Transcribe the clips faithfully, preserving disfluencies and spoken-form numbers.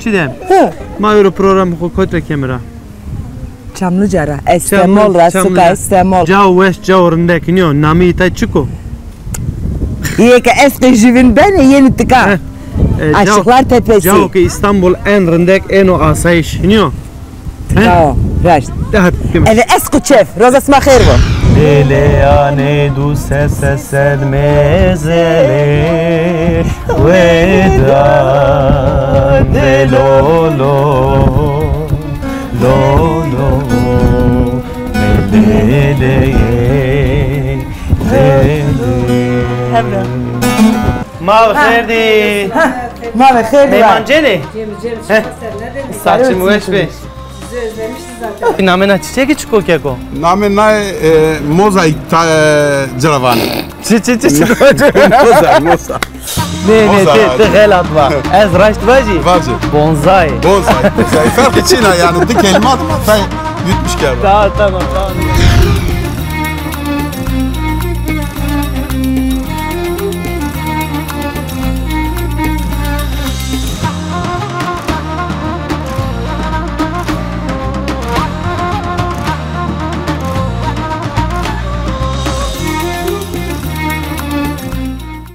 Didem. Hı. Ma ewro programê xo kot ra keme ra? Çamlıca ra. Estemol ra, Çamlıca. Suka Estemol. Cao weş, cao rindek, nîyo? Nameyê tay çik o? Yê ke esqê jüvin benê, yenî tika. Heh. E, cao, Aşıklar Tepesi. Cao ke Îstanbul en rindek, en o asayîş, nîyo? He? Cao, raşt. De hadi, keme. Eve esq û çef. Roza sima xêr bo. Dêleyanê du sed, sed sed mezelê weda de lo lo, lo lo, me dêleyê, dêleyê. Hemra. Ma bi xêr dî. Ha, ma bi xêr dî. Meyman cenê? Heh. Saçim weş bê. Sizi özlemişiz zaten. Namê na çiçekî çik o keko? Namê na, e, mozayîk ta, e, ci ra vanê. Çi, çi, çi, çi? Moza, moza. Nê, nê, moza ti, ti xelat va. Ez raşt vajî? Vajî. Bonzai. Bonzai, bonzai. Ferqî çin a yanî, di kelîme de ma tay yutmuş kerda. Tamam, tamam, tamam.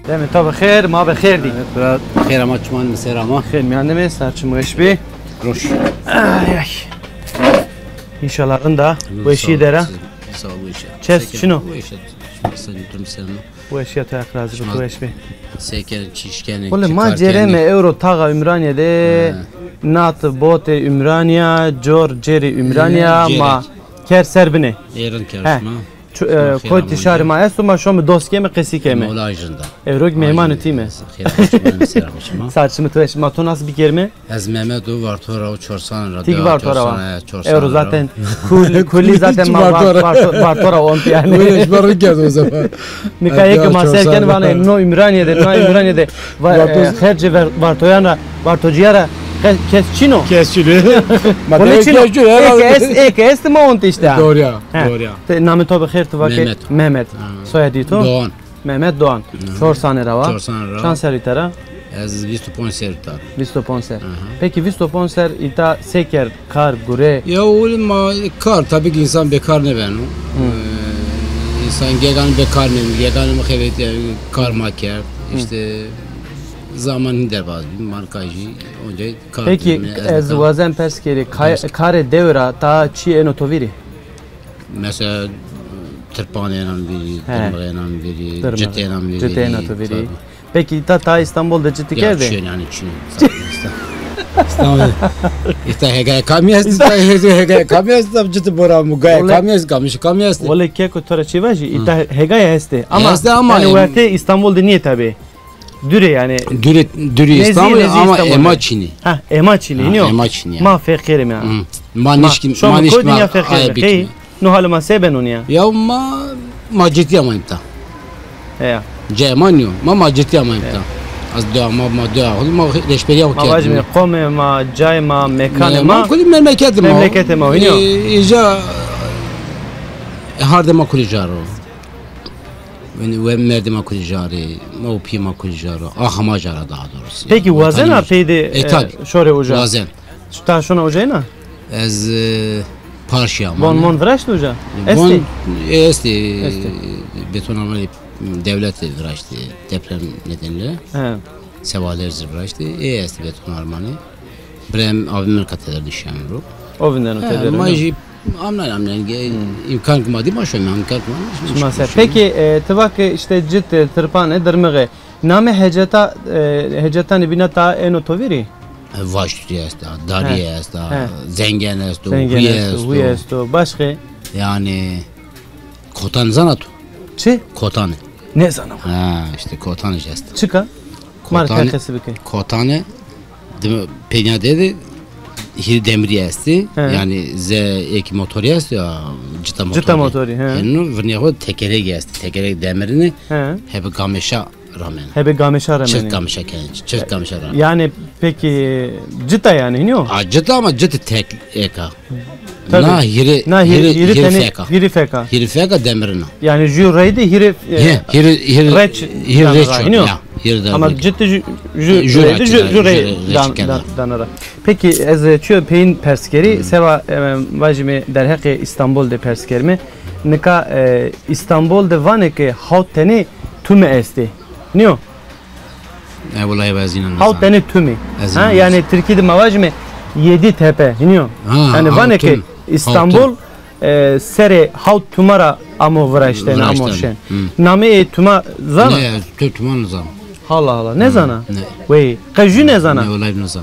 Demê to bi xêr, ma bi xêr dî. Evet, bira, xêr ama çiman mi ser ama. Xêr mîyan de mi, ser çim weş bî. Roş. Ay, ay. Înşallah rinda. Weşî dera. Sağ ol, weşî. Çes çin o? Weşî. Şimdi sen durum sen. Weşîya to Heq razî bo, to weş bê. Seker çîşkenê. Wele ma cêreme ewro taxa Ümraniye de, nat botê Ümraniya, cor cêrê Ümraniya, ma ker ser binê. Ê, rind kerd şima. Kotî şarê ma esto, ma şome dost keme, qesî keme. Mewla ajin da. Ewro kî meymanê tîme. Ser çimî to weş, ma to nas bikerme. Ez Mehmet o, Varto ra o, Çorsan ra. Tîk Varto ra wa. Ewro zaten kul-, kulî zaten ma Varto ra ont yanî. Öyle iş var, rind kerd o zaman. Nika yê ke ma ser ken vanê no Ümraniye de, no Ümraniye de. Xercê Vartoyan ra, Vartocîya ra kes çin o. Kes çin o. Ma de kes çin o. Ê ke est, ê ke est ma ont îşte. Doğru ya. Doğru ya. Namê to bi xêr, ti va ke Mehmet. Soyadî to? Doğan. Mehmet Doğan. Çorsanê ra wa. Çorsanê ra. Çand serrî te ra? Ez vîst û ponc serrî ta. Vîst û ponc serrî. Peki vîst û ponc serrî îta se kerd, kar, gure? Ya oğlum ma kar, tabii ki insan bekar nêbeno. Ee, insan gegan bekar nêbeno, gegan mi xebetî, kar ma kerd. İşte zaman hîn derbaz bî, marka jî, onca kar. Peki ez wazen pers kerî, karê dewe ra ta çi êno to vîrî? Mesela tirpan ênan vîrî, dirmix ênan vîrî, cit ênan vîrî. Cit ênan to vîrî. Peki îta ta Îstanbul de citî kerdê? Ya çin yanî çin. Îstanbul. Îta hegaya kamî est, îta hegaya kamî est, îta citî bora mu gaya kamî est, kamî kamî est. Wele keko to ra çi vajî, îta hegaya estê. Ama estê ama yanî wertê Îstanbul de nîyê tabî. Dûrê yanî. Dûrê, dûrê Îstanbul ama ema çinî. Ha, ema çinî, nîyo? Ema çinî. Ma feqîrîme. Ma nişkî, ma nişkî ma aye bikîme. No halê ma se beno nîya? Ya ma, ma citî amayîme ta. Heya. Cayê ma nîyo. Ma, ma citî amayîme ta. Az dewa ma, ma dewa xo, ma reşberîya xo kerdîme. Ma vajîme qomê ma, cayê ma, mekanê ma. Ma kulî memleketê ma. Memleketê ma, nîyo? Îja hardê ma kulî car o. Ve merdê ma kulî car ê, ma û pîyê ma kulî car o. Axa ma car a daha doğrusu. Peki wazena pey de şorê uca? Wazen. Ta şona uca yena? Ez, e, parşî ama. Bon mon viraştî uca? Estê? Estê. Betonarmanê dewlete viraştî deprem nedeniyle. He. Sevalerci viraştî. Ê estê betonarmanê. Birayê mi, abî mi ra teder nişîyame ro. O vindeno teder. Ma jî amnay amnay, îmkan ki ma dî ma şome, îmkan ki ma dî ma şome. Peki, e, ti va ke îşte cit, e, tirpan ê, dirmix ê. Namê heceta, e, hecatanê bîna ta êno to vîrî? E, vaştî esta, darîye esta, zengen esto, huyê esto. Huyê esto, başqe? Yanî kotan zana tu? Çi? Kotanê. Nêzana. Ha, îşte kotanê jî esta. Çik a? Ma rê qesî bike. Kotanê, penya de de hîrê demirî estî. He. Yanî ze êkî motorî estî ya, cita motorî. Cita motorî, he. Eno virnîya xo tekeregî estî. Tekereg demirîne, he, hebî gameşa ramena. Hebî gameşa ramena. Çift gameşa kenê, çift gameşa ramena. Yanî peki cita yanî, nîyo? A, cita ama cita tek êka. Tabii. Na hîrê, na hîrê, hîrê, hîrê tenê, feka. Hîrê feka. Hîrê feka demirîn a. Yanî jû reyde hîrê, e, hîrê, hîrê reç, hîrê reç, ya. Ama citi ju, ju, ju, ju, ju rey dan, dan, dana ra. Peki, ez, e, çiyo peyin pers kerî, seba, e, vajîme derheqê Îstanbul de pers kerîme. Nika, e, Îstanbul de vanê ke hawt tenê tumi estê. Nîyo? E, wulay ez înan nizan. Hawt tenê tumi. Ha, yanî Tirkî de ma vajîme yedi tepe. Nîyo? Ha, yanî vanê ke Îstanbul e, serê hawt tuma ra amo viraştene, amo şen. Nameyê tuma zana? Ne, ez tu tuma nizan. Hala hala, nezana? Ne. Wey, qe jü nezana? Ne, wulay nizan.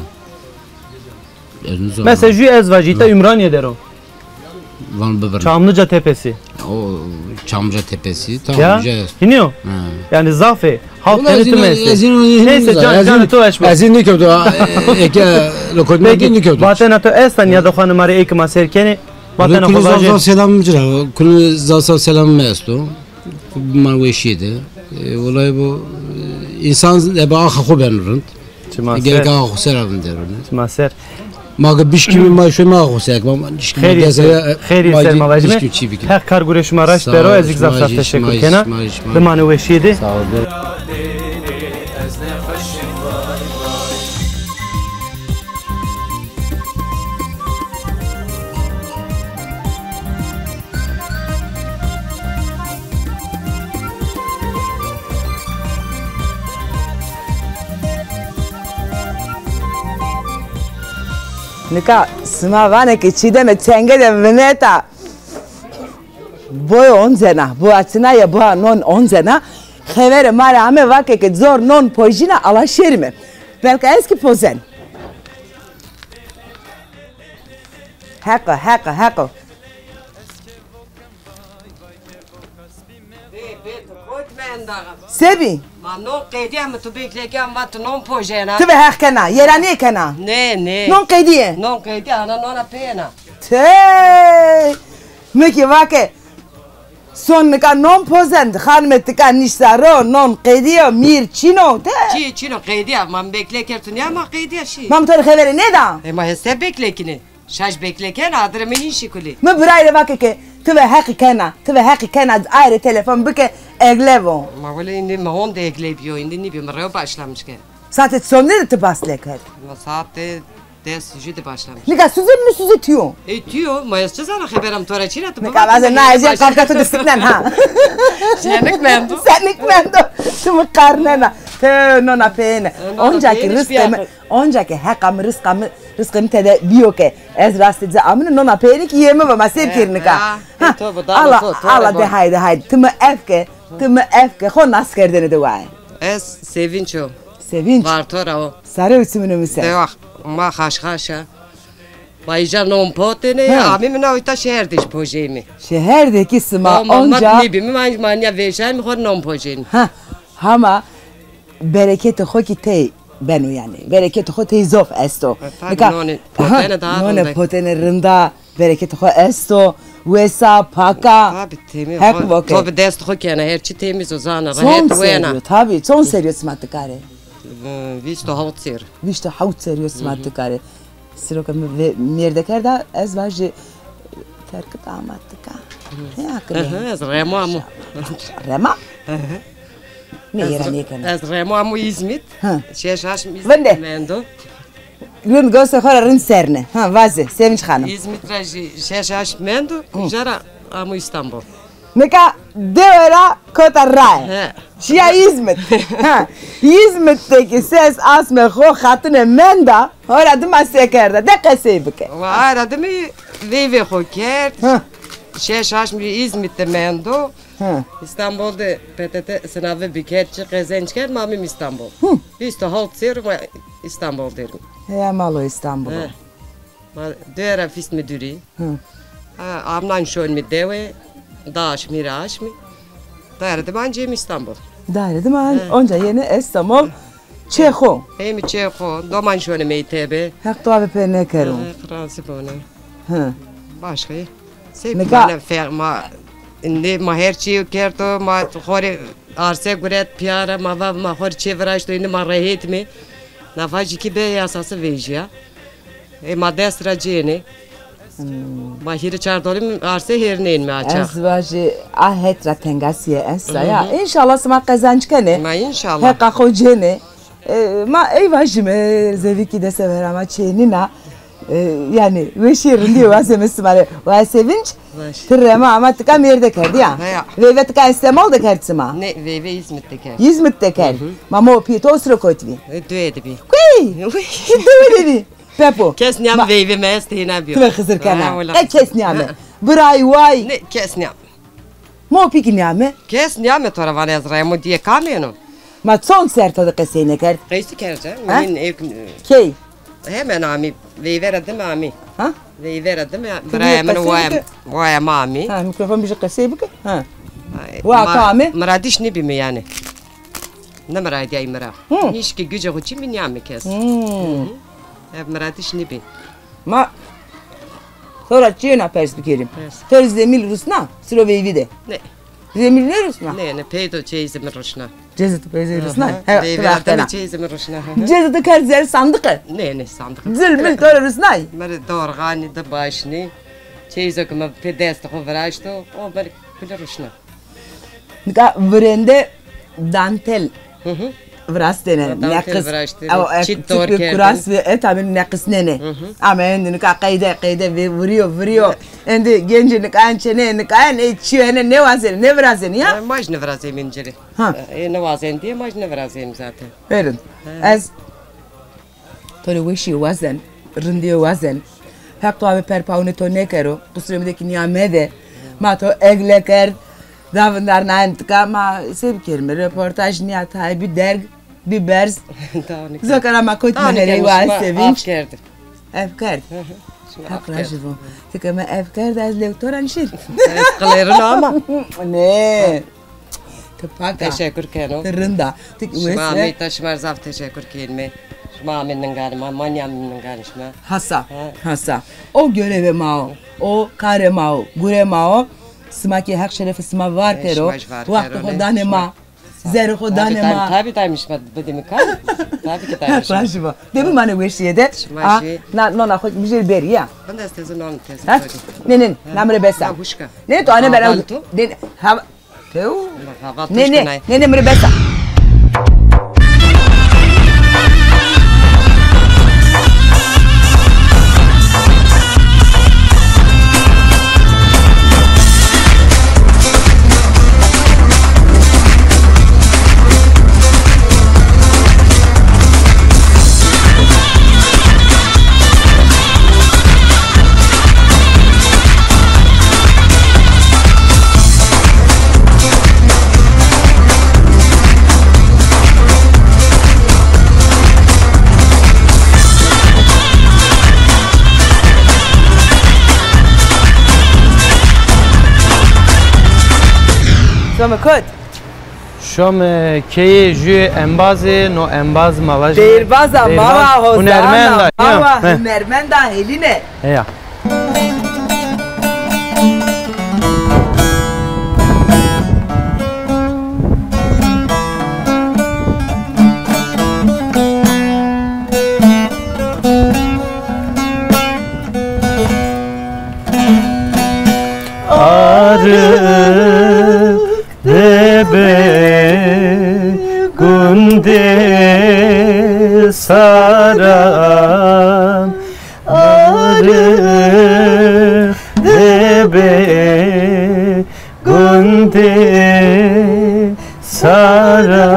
Ez nizan. Mesela jü ez vajî, îta Ümraniye der o. Van bibirin. Çamlıca Tepesi. O Çamlıca Tepesi, tamam. Ya, hiniyo? Ha. Yanî zaf ê. Hawt tenê tumi estê. Neyse, can, canê to weş bo. Ez nîkewto, eke lokotma nîkewto. Vatena to esta, nîyadoxanê ma rê ey ke ma sêr kenê. Vatena xo vaje. Zaza selam mi ci ra, kulî zaza selam mi esto. Ma weşîye de. E, wulay bo, e, însan ebe axa xo beno rind. Çima ser. Gerek axa xo ser a vindero ne. Çima ser. Ma ke bişkîmî ma şoy ma axa xo ser. Ma nişkîmî. Xeyrî ser, xeyrî ser ma vajîme. Heq kar gurê şima raşt bero, ez zî zaf zaf teşekur kena. Bimanê weşîye de. Sağ ol. Nika sima vanê ke Çîdeme tenge de vineta. Boy oncena, boa çina ya, boa non oncena. Xeverê ma rê ame vake ke zor non pojîna, ala şêrîme. Belka ez kî pozen. Heqo, heqo, heqo. Bê, bê, tu kot menda. Se bî? Ma non qedîya mi tu bekleken va tu non pojena. Ti ve heq kena, yera nêkena. Nê, nê. Non qedîye. Non qedîye, ana nona pêna. Tey! Mi kî vake. Son nika non pozend, xanime tika nişta ro, non qedîyo, mîr çin o, te? Çi, çin o, qedîya, ma bekle kertun ya, ma qedîya şî. Ma mi to rê xevere nêda? E, ma hese bekle kine. Şaş bekle ken, adire mi hîn şî kulî. Mi biray rê vake ke, ti ve heqî kena, ti ve heqî kena, aye rê telefon bike, eglevo. Ma wele îndî mi honde eglebîyo, îndî nîbîyo, mi rew başlamiş ke. Saete sonde de ti bas leker. Ma saete des jü de başlamış. Nika suze mi suze tiyo. E, tiyo, ma ez çi zana, xeberam to ra çin a, tu. Nika vaze na ece karka to de siknen ha. Senik mendo. Senik mendo. Tu mi qarnena. Te nona peyene. Onca ki rızkı mi, onca ki heqa mi, rızka mi, rızkı mi tede biyo ke. Ez rastê ci amine nona peyene ki yeme va ma sêr kir nika. Ha, ala, ala de haydi, haydi. Ti mi efke, ti mi efke, xo nas kerdene de waye. Ez Sevinç o. Sevinç. Varto ra o. Sare uçumunu mi ser. Dewa, ma xaş xaş a. Ma îca non potêne, amîme na îta şeher de jî pojeyme. Şeher de kî sima onca. Ma nîbîme, ma, ma nîya vejayme, xo non pojeyme. Ha, hama bereketê xo kî tey beno yanî. Bereketê xo tey zof esto. E, tabii, nika, nonê potêne daha rind a. Nonê potêne rind a. Bereketê xo esto, wes a, pak a. Tabii, temiz. Heq voke. To bi dest xo kena, her çi temiz o, zana, rehet wena. Çon serî yo, tabii, çon serî yo sima tikare? Vîst û hewt serî. Vîst û hewt serî yo sima tikare. Siro ke mi mêrde kerda, ez vajî terkit amat tika. Ya ki ez rema amu. Rema? Ne yera nêkena. Ez rema amu Îzmît. Şeş aşm Îzmît mendo. Rind gosê xo ra rind serne. Ha, vaze, Sevinç Xanim. Îzmît ra jî şeş aşm mendo, uca ra amo Îstanbul. Nika dewe ra kota raye. He. Şiya Îzmit. Ha, Îzmit de kî ses asmê xo xatine menda, hora dima se kerda, de qesey bike. Wa ara dimi veyvê xo kerd. Ha. Şeş aşm Îzmit de mendo. Ha. Îstanbul de P T T sınavı bikerd, çi qezenç kerd, ma amîm Îstanbul. Hı. Vîst û hewt serr ma Îstanbul der îme. Heya malo Îstanbul. He. Ma dewe ra fîst mi dûrî. Hı. Ha, amnan şonîme dewe, da aşmî ra aşmî. Dare diman cême Îstanbul. Dare diman, onca yenê Îstanbul çê xo. Ême çê xo, doman şonî mektebe. Heq to ave pê nêkero. Heq razî bone. Hı. Başka. Sey nika. Fe-, ma, indi ma her çî kerdo, ma xo rê arse guret pîya ra, ma va, ma xo rê çê viraşto, indi ma rehet îme. Nafa jî kî bê yasası vejîya. E, ma dest ra cênê. Ma hîrê çar dolî mi arsê hêrnên mi açax. Ez vajî a het ra tengasîye esta ya. Hı hı. Înşallah sima qezanc kenê. Ma înşallah. Heqa xo cênê. E, ma ey vajîme, zevîkî de sever ama çênîna. E, yanî weşîye rindîye wazeme sima rê. Wa Sevinç, ti rema ama tika mêrde kerdî ya. Heya. Veyve tika Estemol de kerd sima? Ne, veyve Îzmit de kerd. Îzmit de kerd. Hı hı. Ma mo pîyê to usro kotî bî? E, duye de bî. Kuy! Duye de bî. Pepo. Kes nîyam veyvê mi est hêna bîyo. Ti ve Xizir kena. Ha, wela. E, kes nîyame. Ha. Biray way. Ne, kes nîyam. Mo pî kî nîyame. Kes nîyame, to ra vanê ez rayemo dîye kam êno? Ma çond ser to de qesey nêkerd? Qeysî kerd ca. Ha? Min êk. Key? Hemen amî. Veyve ra dime amî. Ha? Veyve ra dime. Birayê min waya, waya ma amî. Ha, mîkrofon bijî qesey bike. Ha. Wa to amê? Miradîş nîbîme yanî. Nimiradîyay mi ra. Hı. Nîşkî gucê xo çin bî nîyame kes. Hı. Hı hı. Ev miradîş nîbî. Ma to ra çîyêna pers bikerîm. Pers. To rê zemîl rusna, siro veyvî de? Ne. Zemîl nêrusna? Ne, ne, peydo çeyizê mi rusna. Cezê to peyzê rusna? Aha. He, veyvî ra dime çeyizê mi rusna. Cezê to kerd zerrê sandiqe? Ne, ne, sandiqe. Zil mil to rê rusnay? Mi rê dorxanî, di başnî. Çeyizo ke mi pê destê xo viraşto, o mi rê kulî rusna. Nika virênde dantel virastêne. Dantel viraştêne. Neqis, ew, çît, e, dor kerdêne. Kuras ve e, tabî neqisnêne. Hı hı. Ama endî nika qeyde, qeyde ve vurîyo, vurîyo. Evet. Endî gencî nika en çênê, nika en ê çîyo ene nêwazêne, nêvirazêne ya? E, ma jî nêvirazême ci rê. Ha. E, nêwazên dîye, ma jî nêvirazême zaten. Verin. He. Ez To rê weşîye wazen, rindîye wazen. Heq to ave perpawnê to nêkero, qusurê mi de kî nîya mede. Ma to egle kerd, da vindarnayen tika, ma se bikerîme, reportaj nîya, tayê bî derg, bî berz. Zoka ra ma kotîme herey wa Sevinç. Ev kerd. Heq rajî vo. Ti ke mi ev kerd, ez lewto ra nişîr. Ez qilêrino ama. Nê. Ti pak a. Teşekur keno. Ti rind a. Ti kî wes e. Şima ameyî ta, şima rê zaf teşekur kenîme. Şima amê ninganê ma, ma nîyamîme ninganê şima. Hasa. Ha. Hasa. O görevê ma o. O karê ma o. Gurê ma o. Sima kî Heq şerefê sima var kero. Wextê xo danê ma. Zerrê xo danê ma. Tabî, tabî, tabî şima bidîme kar. Tabî kî tabî şima. Heq rajî bo. Demî manê weşîye de. Şima jî. Na, nona xo mijêr berî ya. Bende ez teze non teze. Ha? Ne, ne, na mi rê bes a. Huşka. Ne, to ane bera. Tew. Nê, nê, nê, nê, mi rê bes a. Some kot? Şome keyê jû embazê, no embaz ma vajîme. Deyrbaza ma wa, hozana ma wa, hunermenda helîne. Heya. Arif de be gundê saran, Arif de be gundê saran,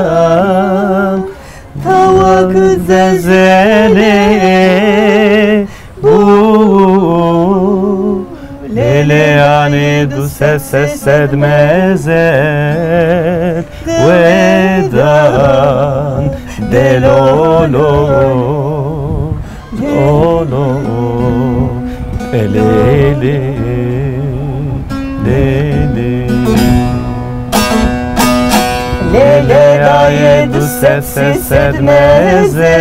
tawak zezenê bu, leleyanê du sed, sê sed mezet wedan de lolo, lolo, belele. Lê lê. Lê lê ra yê du sed, sê sed meze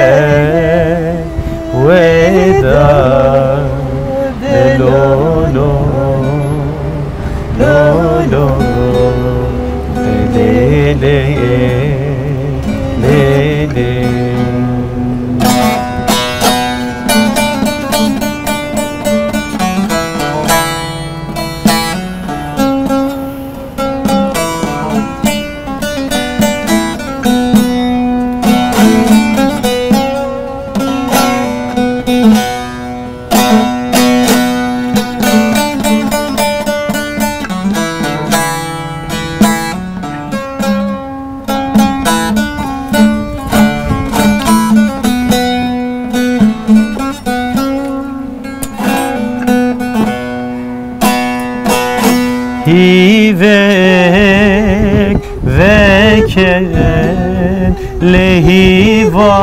weda. Lê lo lo, lo lo, lê lê, lê lê. Lê hîva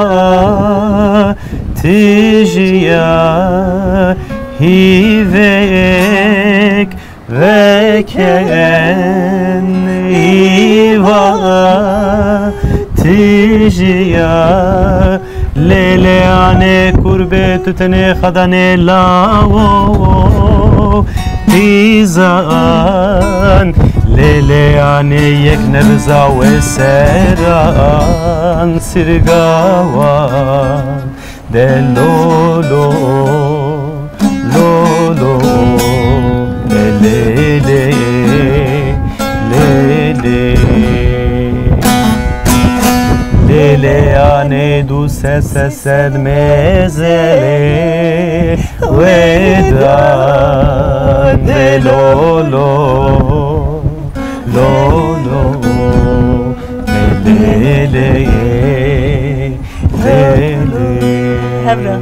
tijî ya, hîvêk veken, hîva tijî ya. Lê lê anê kurbê tu tenê xedanê lawo. Pîzan lê lê anê yek nebiza wê seran sirgawan de lo lo lo lo lê lê lê lê lê lê lê anê du se se sed mezelê wedan de lo lo lo lo lê lê lê lê lê. Hevra.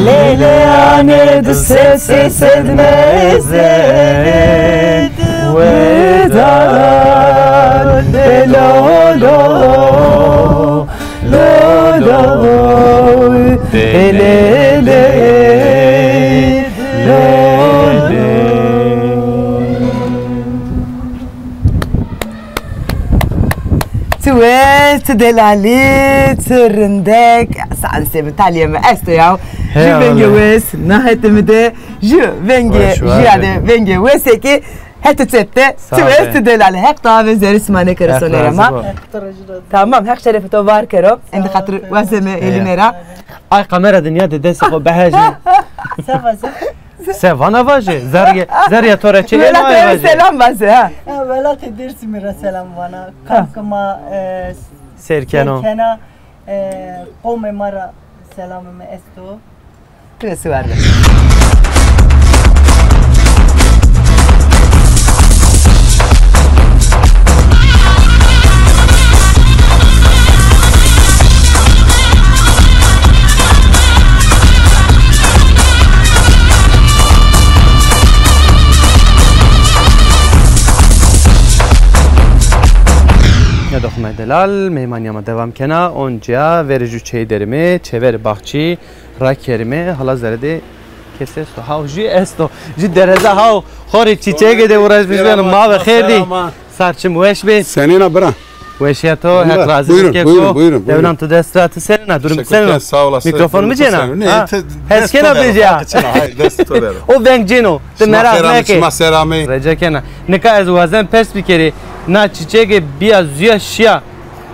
Lê lê anê du se se sed mezelê wedan de lo lo lo lo lê lê lê lê lê. Ti wes, ti delalî, ti rindek. Sansê mi, talîyê mi esto ya. Jû vengê wes, na hetê mi de jû vengê, jûya de vengê wesê ki hetê çep de. Ti wes, ti delalî. Heq tawa ve zerrê sima nêkero sonê ra ma. Tamam, Heq şerefê to var kero. Endî xatir wazeme elîme ra. Ay kamera dinya de destê xo behejê. Se vana vaje, zerrîya, zerrîya to ra çê. Welatê selam vaze ha. Ha, welatê Dêrsimî ra selam vana. Kamkê ma, e, sêr keno. Sêr kena, e, qomê ma ra selamê mi esto. Ti rê siwar be. Ya doxmay delal, meymaniya ma devam kena. Oncia verê jû çeyî derîme, çêverê baxçî rakerîme. Hala zerê de kes esto. Haw jû esto. Jû dereza haw. Xorê çîçegê de uğraşmış beno. Ma ve xêr dî. Sar çim weş bê. Senîn a bira? Weşîya to, Heq razî bê keko. Buyurun, buyurun, buyurun. Dewilan tu dest ra, ti senîn a, durum senîn o? Sağ olasın. Mikrofon mi cêna? Hes kena bêjîya. Hayır, dest to bero. O veng cêno. Ti meraq meke. Şima ser amey. Rica kena. Nika ez wazen pers bikerî. Na çîçegê bîya zûya şîya.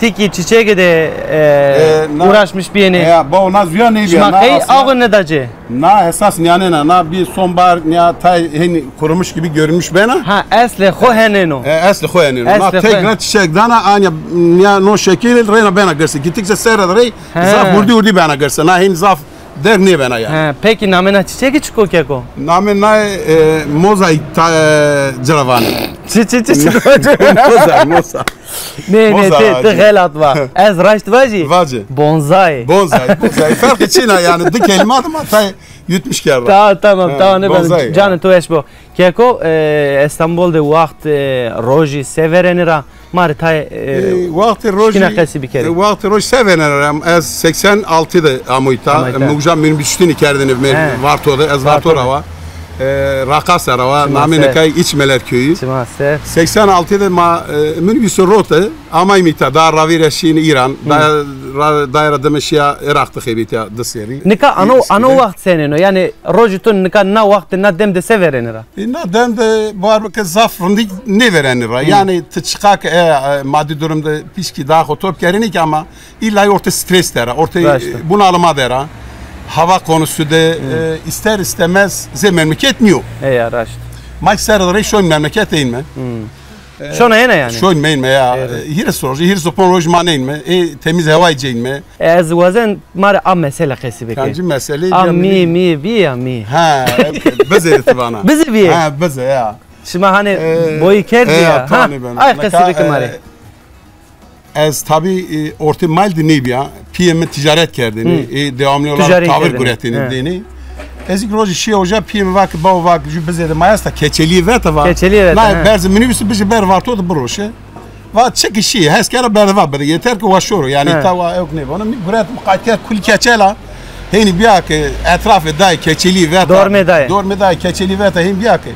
Ti kî çîçegê de, e, uğraşmış bîyêne. Ya, bo na zûya nêbîya. Şima qey awe nêda ci? Na esas nîyanên a, na bir sonbahar, nîya tay hênî kurumuş gibi görünmüş bena. Ha, eslê xo henên o. E, eslê xo henên o. Na tek ra çîçek dana, anya nîya no şekil reyna bena girse. Gittikçe serra de rey zaf hurdî hurdî bena girse. Na hênî zaf derg nêbena yanî. Ha, peki namê na çîçekî çik o keko? Namê na, e, mozay ta, e, ci ra vanê. Çi, çi, çi, çi? Moza, moza. Nê, nê, ti, ti xelat va. Ez raşt vajî? Vajî. Bonzai. Bonzai, bonzai. Ferqê çin a yanî, di kelîma de ma tay yutmuş kerda. Ta, tamam, tamam, nêbeno. Canê to weş bo. Keko, e, Estanbol de waxt, e, rojî se vêrenê ra? Ma rê tay, e, e, wextê rojî, şikîna qesî bikerê. E, wextê rojî se vêrenê ra? Ez seksen altı de amoy ta. Amoy ta. Mi uca minibus şitînî kerdêne Varto de. Ez Varto ra wa. E, Rakasa ra wa. Namê nikay İçmeler Köyü. Çima ser. Seksen altı de ma, e, minibus rote. Amaymî ta, da ravîre şîn Îran, da, ra, daye ra dime şîya Iraq de xebîtîya di serrî. Nika ano, ano waxt senên o? Yanî rojî to nika na waxt de, na dem de se vêrenê ra? E, na dem de bar bike zaf rindî nêvêrenê ra. Yanî ti çiqa ke, e, e, madî durum de pîs kî daha xo top kerênî kî ama îlla ortê stres der a, ortê, e, bunalıma der a. Hava konusu de, e, ister istemez zê memleket nîyo. Eya, raşt. Ma kî serre de rey şoyn memleket eynme. Şona yena yanî? Şoyn meynme ya. E, hîris rojî, hîris û ponc rojî ma neynme. Ê temiz hewayî ceynme. E, ez wazen ma rê a mesele qesî bike. Kancî mesele? A mî, mî, bî ya mî. Ha, bizê de ti vana. Bizê bîye? Ha, bizê ya. Şima hanî boyî kerdî ya. Ha, ay qesî bike ma rê. E, ez tabî, e, ortê mal de nêbîya. Pîyê mi ticaret kerdêne. E, devamlı olarak tavir guretêne dêne. Ez ilk rojî şîya uca, pîyê mi va ke, bawo, va ke, jû bizê de ma esta, keçelîyê vete va. Keçelîyê vete, na, he. Berzê minibusî bijê ber Varto de biroşe. Va çi ki şî, hes kera berde va bide. Yeter ki wa şoro. Yanî ta wa ewk nêbono. Mi guret mi qayt kerd Kulî Keçela. Hênî bîya ki etrafê dayê Keçelî veta. Dormê dayê. Dormê dayê Keçelî veta hênî bîya ki.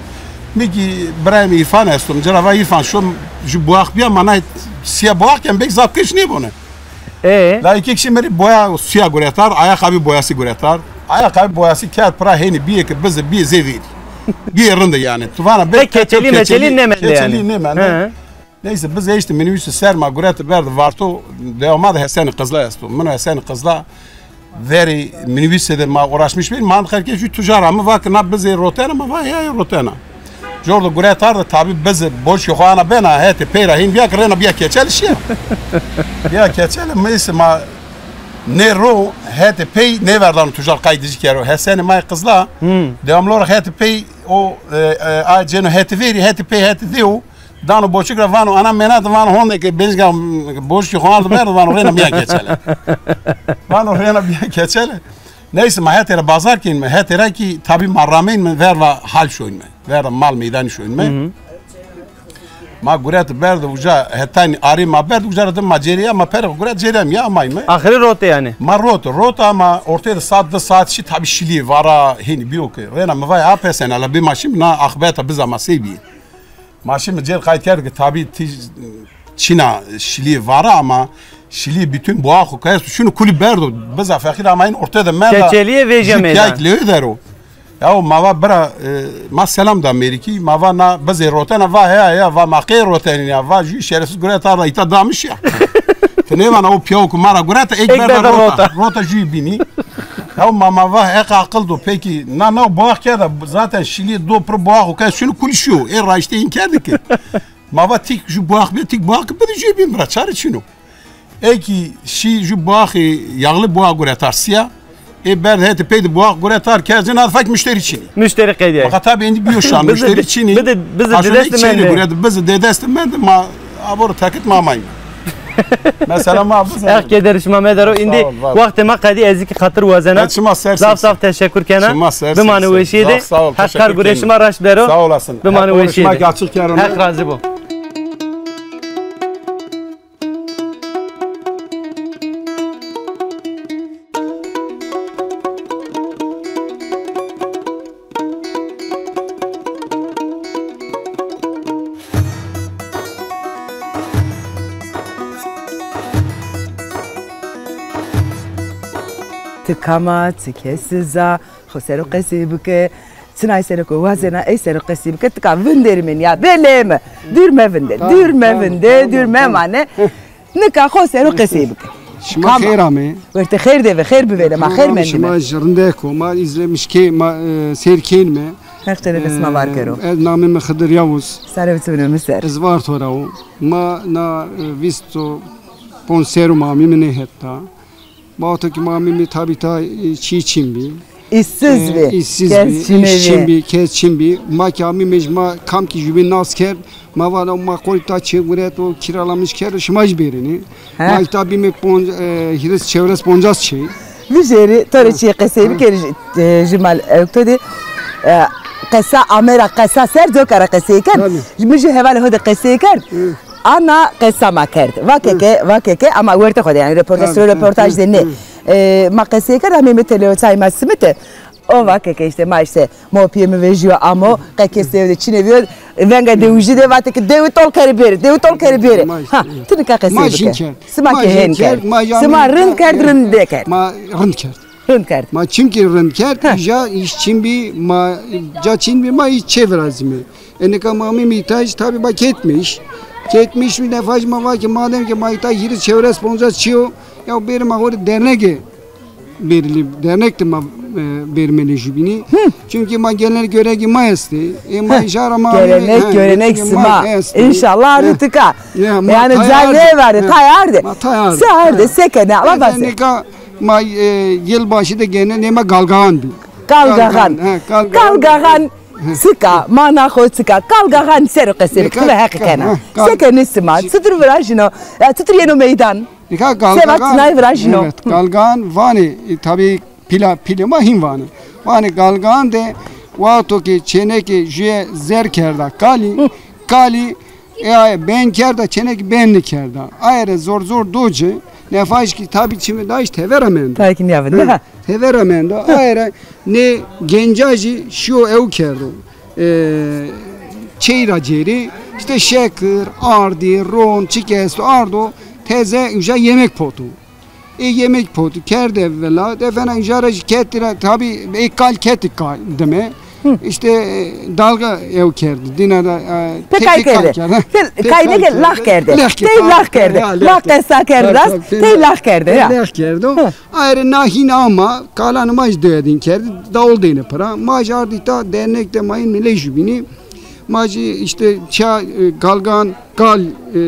Mi ki birayê mi Îrfan esto. Mi ci ra va Îrfan şo ju buax bîya ma nay sîya buax ken belkî zaf kiş nêbone. E? La iki kişî mi rê boya suya guretar, ayakkabı boyası guretar. Ayakkabı boyası kerd pira hênî bîyê ki bizi bîyê zê vêrî. Bîyê rinde yanî. Tu vana belkî Keçelî meçelî nêmende yanî. Keçelî nêmende. Hı. Neyse, biz eşti minibüsü ser ma gureti berdi Varto, dewama da Hesenî Qizla esto. Min Hesenî Qizla verî minibüsü de ma uğraşmış bir. Ma xerkê ju tujar mi va ki na bizê rotena, ma va ya ya rotena. Jordo guretar da tabi bizê boşî xo ana bena, hetê peyra hîn bîya ki rêna bîya Keçel şîya. Bîya Keçel, neyse ma nê ro hetê pey nêverdan tujar qaytî ci kero. Hesenî may Qizla, hmm, devamlı olarak hetê pey o, e, e, a ceno hetê verî, hetê pey hetê dêw. Dano boçik ra vano, ana mena de vano honde ke benjga boçikî xo ardo berdo vano rêna bîya Keçele. Vano rêna bîya Keçele. Neyse ma hetê ra bazar kên mi, hetê ra ki tabi ma ramên mi ver va hal şoyn mi. Ver va mal meydanî şoyn mi. Hı hı. Ma guret berdi uca hetanî arê ma berdi uca ra de ma cêrîya ma perê guret cêrîya mi ya amay mi. Axirî rote yanî. Ma rote, rote ama ortê de saat di saat şî tabi şilî vara hênî bîyo ki. Rêna mi vay a pesen ala bê ma şî mi na axbeta biza ma sey bî. Ma şî mi cêr qayt kerd ki tabî tî çîna şilî vara ama şilî bütün boğax û kayes şunu kulî berdo. Biza feqîr ama in orte de menda. Keçelîye vêje meydan. Piyayk lewê dero. Ya o ma va bira, e, ma selam da Amerîkî, ma va na bizê rotena, va heya ya, va ma qey rotenî ya, va jû şerefsiz gureta ra îta damiş ya. Ti nêvana o piyaw ku ma ra gureta, ek berda rota. Rota. Rota jû bînî. Ya ma, ma va ek aqil do peki. Na, na boğax kerda. Zaten şilî do pir boğax o ke şunu kulî şîyo. E raştê in kerdi ki. Ma va tîk ju boğax bî, tîk boğax ki bidi ju bîn bira. Çare çino. Eki şî ju boğaxî yağlı boğax guretar sîya. E berd hetê pey de boğax guretar kerd zî na fek muşterî çinî. Muşterî qedîyay. Fakat tabi indi bîyo şan muşterî çinî. Bizi, bizi dedestî mende. Guret bizi dedestî mende ma abor takit ma amayme. Mesela ma bizi. Ex keder şima medero indi wextê ma qedî ez ki xatir wazena. Zaf zaf teşekkür kena. Bimane weşîye de. Heq kar gurê şima raşt bero. Sağ olasın. Bimane weşîye de. Heq razî bo. Ti kam a, ti kes a, xo ser o qesey bike. Çinay sero ke wazena ey sero qesî bike, tika vinderî mi nîya, belê mi. Dûr mevinde, dûr mevinde, dûr memane. Nika xo sero qesî bike. Şima xêr ame. Wertê xêr de ve, xêr bivêne, ma xêr mendîme. Şima ji rindek o, ma îzlemiş kê, ma, e, seyr kênîme. Heq çerê de sima var kero. Ez namê mi Xidir Yavuz. Sare ve çivinê mi ser. Ez Varto ra o. Ma na, e, vîst û ponc serû ma amîme nê hetta. Ma wexto ki ma amîme tabî ta, e, çî çin bî. Îşsiz bî. E, îşsiz bî, îş çin bî, kes çin bî. Ma ki amîme ji ma kam ki jubîn nas kerd, ma vana ma qol ta çê guret o kiralamiş kerd, şima jî bêrînî. Ma ki ta bîme ponc-, e, hîris çewres poncas çê. Vijêrî, to rê çîyê qesey bikerî, e, ji mal ewk to de, e, qesa ame ra qesa ser, coka ra qesey kerd. Mi ji hevalê ho de qesey kerd. Ana qesa ma kerd. Va keke, va keke, ama wertê xo de, yanî röportaj, siro röportaj de nê. E, ma qesey kerd, amê mi tele o çay ma simite. O va keke îşte ma îşte, ma o piyê mi vejîyo amo, qe kes dewe de çinê bîyo, venga dewijî de vate ki dewi tol kerê bêrê, dewi tol kerê bêrê. Ha, ti nika qesey bike. Sima ke hên kerd. Sima rind kerd, rind nêkerd. Ma rind kerd. Rind kerd. Ma çimkî rind kerd, îja îş çin bî, ma ca çin bî, ma îş çêvirazîme. E, nika ma amîme îta jî tabî ma ketmiş. Ketmiş, wî defa jî ma va ki madem ki ma îta hîris çewres poncas çî yo, ya bêrê ma xo rê dernege bêrîlî, dernek de ma, e, bêrîme lê jubînî. Çimkî ma gelenek görenekî ma estê. E, ma îja ra ma amîme, gelenek, görenek sima. Înşallah rind tika. Yanî ca nêvare, tay arde. Se arde, se kene, ala vase. Nika ma, e, yılbaşı de gene nê ma galgaxan bî. Galgaxan. Galgaxan. Çik a, mana xo çik a? Galgaxan ser o qesey bike, ti ve heqî kena. Se kenê sima, çitur virajîno? Ya çitur yeno meydan? Nika galgaxan, se va çinay virajîno? Evet, galgaxan vanê, e, tabî pîla, pîlê ma hîn vanê. Vanê galgaxan de wexto ke çêneke jûye zer kerda kalî, kalî E, aye ben kerda, çenekî ben nikerda. Aye rê zor zor do ci, nefaj kî tabî çimê dayîş tevera mendo. Tabii ki niya vinde. Hı, ha. Tevera mendo. Aye rê nê gencajî şîyo ew kerdo. E, çey ra cêrî, işte şekir, ardî, ron, çi ke esto ardo, teze uca yemek poto. E, yemek potu kerde vila, defena jara jî keti ra, tabi e kal keti kal dime. Hı. İşte, e, dalga ew kerdi. Dina da, e, Pê kay tepki kerde. Kal kerdi. Pê, pê kay kal neke kerdi. Lax kerde. Lax kerdi. Tey lax kerde. Ya, lax Lax kerdi. Tey lax kerde, ya. Lax kerdi. Hı. Ayrı na hin ama kalanı maç döyedin kerdi. Davul deyni pıra. Maç ardı ta dernek de mayın mile jübini. Maç işte ça, e, galgan, gal, e,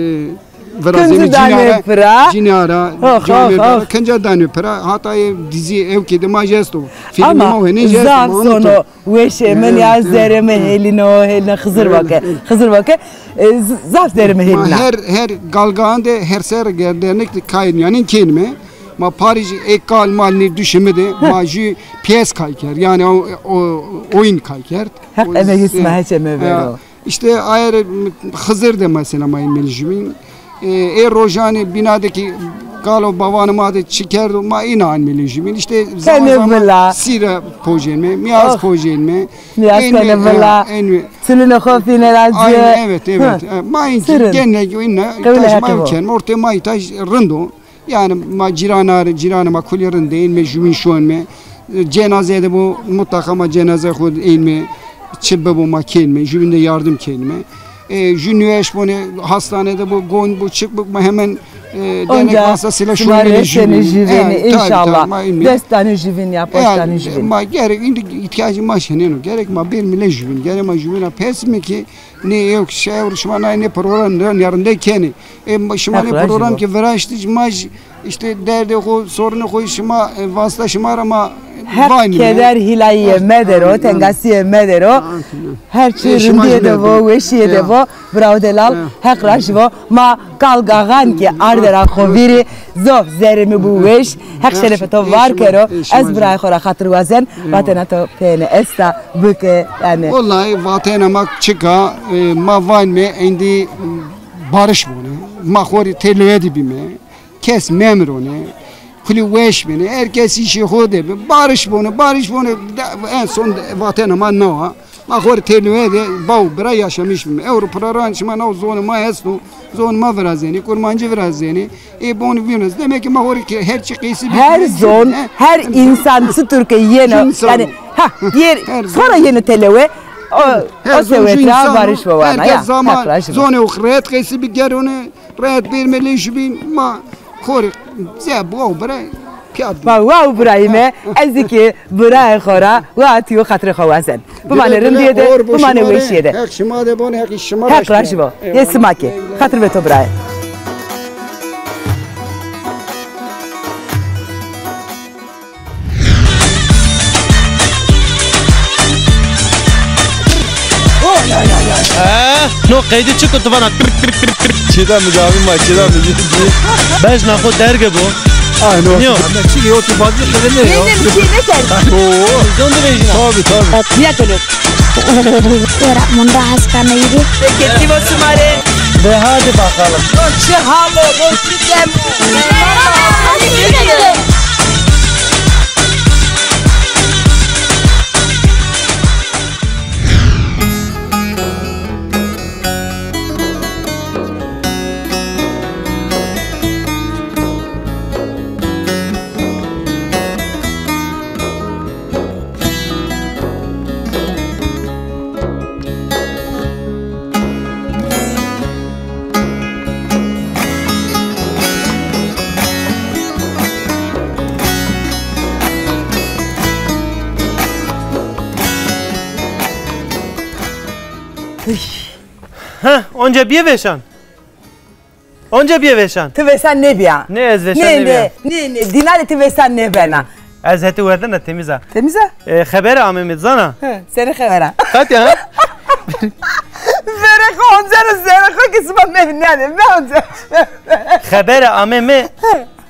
Virazêne. Kincî danê pira. Cinî ara, camê pira. Kinca danê pira. Hata ê dizî ew kê de ma jî esto. Fîlmê ma wenê jî esto. Ama zaf sono weşê min ya, zerê mi hêlîno, hêlîno. Xizir vake. Xizir vake. E, z-, zaf zerê mi hêlîna. Ma her, her galgaan de her ser ger dernek de kayên yanîn kênime. Ma parî jî ê kal mal nê duşimi de ma jî piyes kay kerd. Yanî o, o oyun kay kerd. Heq emegê sima heçe mevero. İşte ayer Xizir de mesela ma ê mil jübîn. E, ê rojanê bîna de ki galo bavanê ma de çi kerdo, ma îna an mil jübîn. İşte zaman zaman sîre pojênme, miyaz pojênme. Miyaz kene vila. Çilûnê xo fîne ra ci. Aynen, evet, evet. E, ma înci genle îna taş ma kenme. Ortê ma taş rind o. Yanî ma cîrana rê, cîranê ma kulî rind ê, ênme jübîn şonme. E, cenaze de bo, mutlaka ma cenaze xo ênme, çi bibo ma kênme, jübîn de yardım kênme. E, jü nüeş bone, hastane de bo, gon bo, çik bo, ma hemen, e, dernek vasıtasıyla şonme le jübîn. Jübîn, e, înşallah. Dest danê jübîn ya, poşt danê jübîn. Ma gerek, îndî îhtiyacê ma şenêno. Gerek ma bêrme le jübîn. Gerek ma jübîn ra pers me ki, nê ew ki şew şima nay nê program nê rinde kenê. E, ma, şima nê program ki viraştî, ma jî işte derdê xo, sorunê xo şima, e, vasita şima ra ma vanîme. Heq keder hîlayîye medero, tengasîye medero. Her çî rindîye de vo, weşîye de vo. Bravo delal, Heq rajî vo. Ma galgaxan ki arde ra xo vîrî, zof zerê mi bu weş. Heq şerefê to var kero. Ez birayê xo ra xatir wazen. Vatena to pêne esta, bike, yanî. Wellahî vatena ma çik a, e, ma vanîme êndî barış bone. Ma xo rê têloye de bîme. Kes memirone. Kulî weş bêne. Her kes îşê xo de bi. Barış bone, barış bone. De, en son de vatena ma nawa. Ma xo rê têloye de baw bira yaşamış bîme. Ewro piraran şima naw zonê ma esto. Zonê ma virazenê, kurmancî virazenê. Ê bonî vînî. Demek ki ma xo rê ki her çi qeysî bî. Her zon, her însan çitur ke yeno. Yanî, ha, yer sonra yeno têloye. O, o sewet ra barış bo wana ya. Heq rajî bo. Zonê xo rehet qeysî bî gerone, rehet bêrme le jübîn, ma xo rê ze bo bira piyat. Ma wa birayîme, ez ki birayê xo ra, wa tiyo xatirê xo wazen. Bimanê rindîye de, bimanê weşîye de. Heq şima de bon, Heq şima. Heq rajî bo. Yê sima ki. Xatir ve to birayê. Ee, no qeydi çi kutu vana? Çida mi davi ma, çida mi. Bejna xo derge bo. Ay no. Niyo. Ama çi yo tu bazı kere ne yo? Neyse, bir şey ne sen? Oo. Zon de bejna. Tabii, tabii. Niye tele? Ora munda hasta neydi? Peki, Tivo Sumare. De hadi bakalım. Çi halo, çi demo. Heh, onca bîye veşan. Onca bîye veşan. Ti veşan nêbîya. Nê, ez veşan nêbîya. Nê, nê, nê, dîna de ti veşan nêbena. Ez hetê werdena temiz a. Temiz a? E, xebere ameme, zana? Hı, senî xebera? Qet ya? Zerê xo onca ro, zerê xo ki sima mevînane, me onca. Xebere ameme,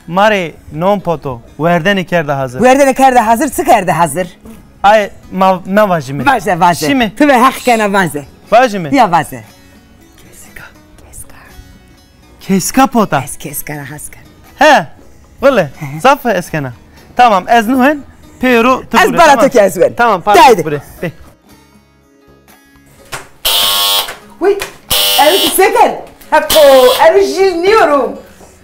ma rê non poto, werdene kerde hazir. Werdene kerde hazir, çi kerde hazir? Ay, ma, ma vajime. Vaze, vaze. Şime? Ti ve heq kena vaze. Vajime. Ya vaze. Kesika. Keska pota. Ez keska ra hes ken. He. Wele. He. Zaf hes kena. Tamam, ez nuhen. Pêro tu. Ez bure, bara tamam. To ki ez wen. Tamam, pardon. Haydi. Bure. Be. Uy, ero ki se kerd? Heko, ero jil niyorum.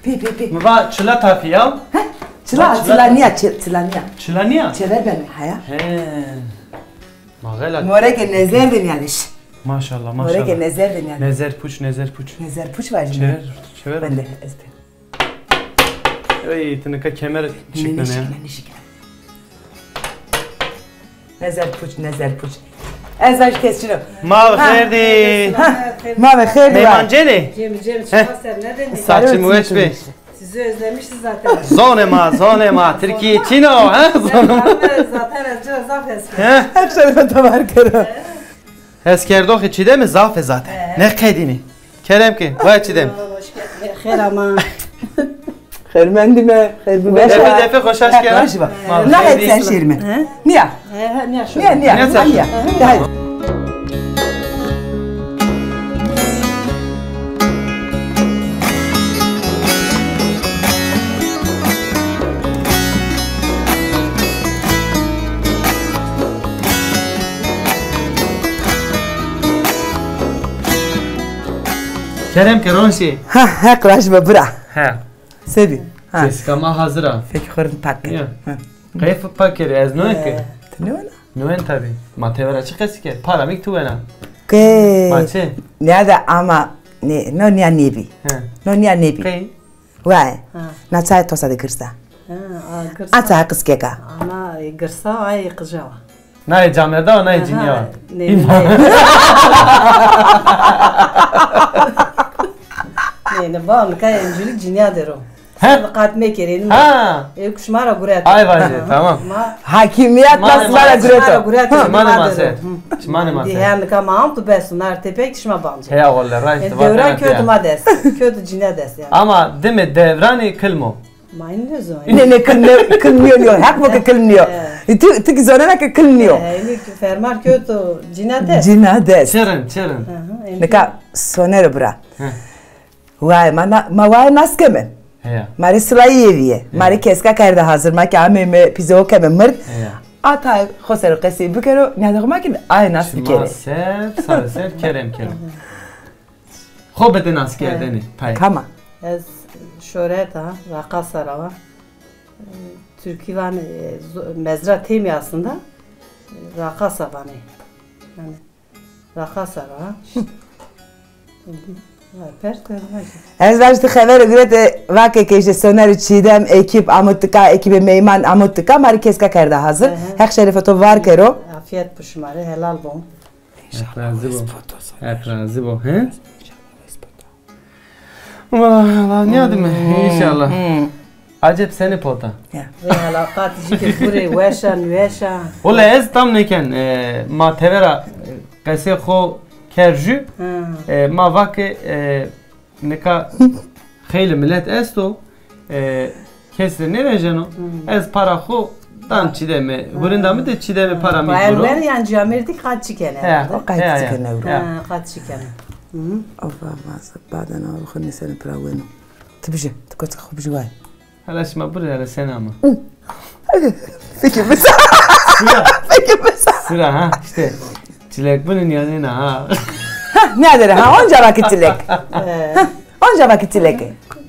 Pê, pê, pê. Mi va çila tapî ya. He? Çila, va çila, çila niya, çi-, çila niya. Çila niya? Çever ben haya. He. Ma xela. Moreke nezer de niyaliş. Maşallah, maşallah. Moreke nezer de niyaliş. Nezer puç, nezer puç. Nezer puç var şimdi. Çever, çever. Ben de ezber. Ey, ti nika kemer şiknene ya. Şiknene, şiknene. Nezer puç, nezer puç. Ez aş kes çino. Ma ve xêr dî. Ha, ma ve xêr dî. Meyman cenî? Cem, Cem, çıkma sen, ne demek? Saçım weş be. Sizi özlemişiz zaten. Zonê ma, zonê ma. Tirkî çin o, ha? Zonê ma. Zaten, zaten ez cira zaf eski. He? Her şey ben tamam kero. Heskerdoxê Çîdemî zaf e zaten. He. Ne qedînî. Kerem ke, vay Çîdem. Hoş geldin. Xêr ama. Xêr mendîme, xêr bî. Defe defe xoşaş kena. Hoş ba. Na het sen şêrîme. He? Niya. He, he, niya şu. Niya, niya. Niya sen. Niya. Haydi. Kerem ke ronşî. Ha, heq raşî be bira. Ha. Sebî. Ha. Keska ma hazir a. Fekî xo rind pak kir. Ya. Ha. Qeyf pak kir, ez nûen ke. Ti nûen a? Nûen tabî. Ma tevera çi qesî kerd? Para mî tu wena. Ke. Ma çi? Nîya de ama ne, no nîya nêbî. He. No nîya nêbî. Qey? Waye. Ha. Na çayê tosa de girsa. Ha, a, girsa. A çayê qiskeka. Ana, e, girsa, ay qija wa. Nayê camerda wa, nayê cinîya wa. Nê, nê. Nê, nê, ba, nika encîlîk cinîya der o. He? Sen qat mekerê, nê. Ha. E, kuşma ra guret. Ay vajê, tamam. Hakîmîyet ma ra guret. Çimanê ma ser. Çimanê ma ser. Dî her nika ma am tu bes, nar tepek şima bamcî. Heya wele, raşt. E, dewran kötü ma dest. Kötü cinîya dest yani. Ama dime devranî kilmo. Ma in nêzon. Ne, ne, kil ne, kil nîyo, nîyo. Heq bo ke kil nîyo. E, ti, ti ki zonena ke kil nîyo. E, ini ki fermar kö to cina des. Cina des. Çirin, çirin. Nika sonero bira. Waye, ma na, ma waye nas keme. Heya. Ma rê silayî yê vîye. Ma rê keska kerde hazir. Ma ki ameyme pîze o keme mird. Heya. Ata xo ser o qesey bikero, nîyade xo ma ki aye nas bikerê. Şima ser, sare ser, kerem kerem. Xo bide naskerdene, tayê. Kama? Ez Şoret a, Raqasa ra wa. E, Türkî vanê, e, zo-, Mezra Têmî aslında, e, Raqasa vanê. Yani, Raqasa ra. Ez vajî ti xevere gurete, vake ke îşte Soner û Çiğdem ekîp amo tika, ekîbê meyman amo tika, ma rê keska kerde hazir. Heq şerefê to var kero. Afiyet bo şima rê, helal bo. Heq razî bo. Heq razî bo. He? Valla, valla, nîyadîme. Hmm. Înşallah. Hmm. Acep senî pota? Ya. Vey helaqat jî ke gurê weş a, nêweş a. Wele ez tam nêken, e, ma tevera, e, qesê xo ker jü, e, ma va ke, e, nika xeylê milet esto, e, kes rê nêvejeno. Hmm. Ez para xo dan Çiğdemî. Hurinda mi de Çiğdemî para mi guro. Wer wer yan camêrdî qat çi kene. He, o qat çi kene ewro. He, qat çi kene. Hı. Ava, masa, baden, ava, xo nêsene pira weno. Ti bijî, ti koçik xo bijî way. Hala şima bure, hala sen ama. Peki mesela. Sıra. Peki mesela. Sıra ha, işte. Çilek bunun yanına ha. Ha, ne der ha? Onca vakit çilek. Ha, onca vakit çilek.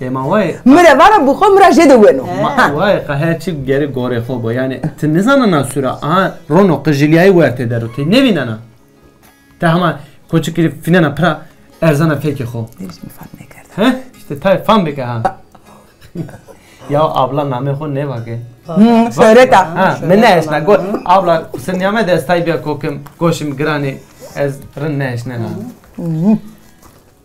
Ema vay. Mire vana bu xo mira jede weno. Ma vay, ka her çi geri gore xo bo. Yani, ti nizana na sura. Aha, rono qijiliyayı werte dero. Ti ne vinana? Te hema koçikî rê fînena pira erzena fekê xo. Nêrîş mi fam nêkerda. He? Îşte tay fam bike ha. Ya abla namê xo nêvake. Hı, Şöhret a. Ha, mi nêeşna. Go-, abla qusir nîyame de ez tay bîya kokim, goşim giranî, ez rind nêeşnena.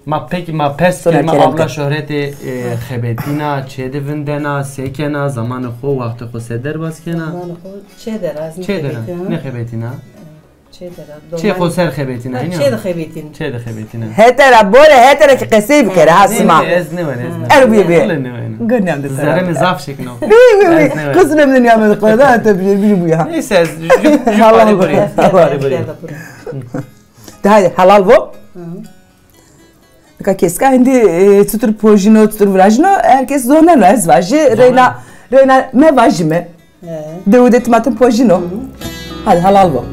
Ma pekî ma pers kerîme abla Şöhretê, e, xebetîna, çê de vindena, se kena, zamanê xo, waxtê xo se derbas kena? Zamanê xo çê der a, ez nêxebetîna. Çê der a. Çê xo ser xebetîna, ha, înî yo? Çê de xebetîn. Çê de xebetîna. Hetera bore, hetera ki qesey bikere, ha, sima. Ez nêwen, ez nêwen. Er buyê buyê. Wele nêwen. Gunyan de. Zerrê mi zaf şikno. Wi, wi, wi. Qusur em de nîyame de qeda, te buyê, buyê, buyê, ha. Neyse, ez jü, jü parî burî. Parî burî. De haydi, helal bo. Hı. Nika keska hindî, e, çitur pojîno, çitur virajîno, her kes zoneno, ez vajî, reyna, reyna me vajîme. He. Dewu de timatim pojîno. Hı hı. Hadi halal bo.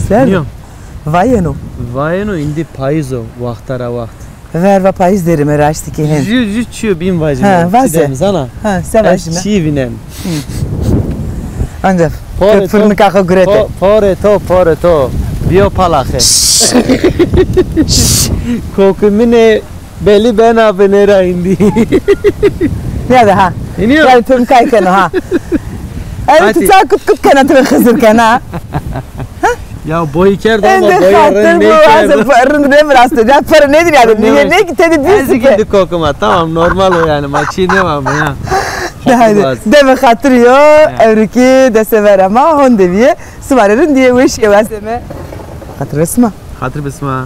Ser? Nîyo. Vayeno. Vayeno, îndî payîz o, waxta ra waxt. Verva payîz derîme raştî ke hen. Jü, jü çîyo bîn vajîme. Ha, vaze. Çi dem zana? Ha, se vajîme? Ez çî vînen. Hı. Anca. Pore to, fırnika xo gurete. Po-, pore to, pore to. Biyo palaxe. Kokumine belî bena binêra îndî. Nîyade ha. Înî yo. Yanî pim kay keno ha. Ey tu ça kut kut kena, tu Xizir kena. Ya boyî kerdo ama boyî rind nêkerdo. Rind nêvirasto. Ya para nedir yani? Niye, ne ki tedi? Ez ki di kokuma. Tamam, normal o yani. Ma çî nêva mi ya. De haydi. Deme xatir yo, ewrikî dese ver ama honde viye. Sima rê rindîye weşîye wazeme. Xatir be sima. Xatir be sima.